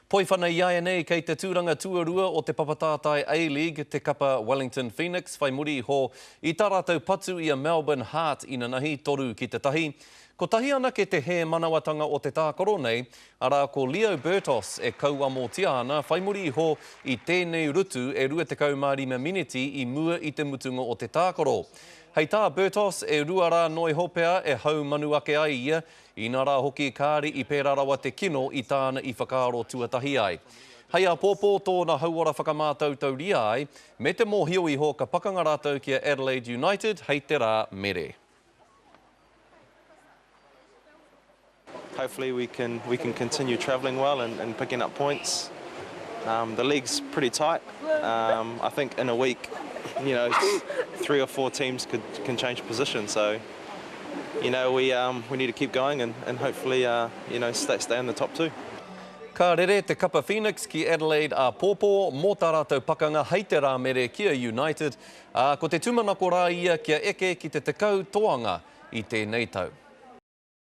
Poiwhana iaianei kei te tūranga tuarua o te papatātai A-League te kapa Wellington Phoenix whai muri iho i tā rātou patu i a Melbourne Heart inanahi, 3-1. Kotahi anake te hēmanawatanga o te tākaro nei, arā ko Leo Bertos e kauamotia ana whai muri iho i tēnei rutu e 25 miniti i mua i te mutunga o te tākaro. Hei tā Bertos, e rua rā noa iho pea e haumanu ake ai ia Inā rā hoki kāre i pērā rawa te kino i tāna i whakaaro tuatahi ai. Hei āpōpō tōna hauora whakamātautauria ai, me te mōhio iho ka pakanga rātou ki a Adelaide United hei te rā mere. Hopefully we can we can continue travelling well and, and picking up points. Um, the league's pretty tight. Um, I think in a week, you know, three or four teams could can change position. So you know, we, um, we need to keep going and, and hopefully, uh, you know, stay, stay in the top two. Ka rere te kapa Phoenix ki Adelaide āpōpō mō tā rātou pakanga hei te Rāmere ki a United, ā, ko te tūmanako rā ia kia eke ki te 10 toanga i tēnei tau.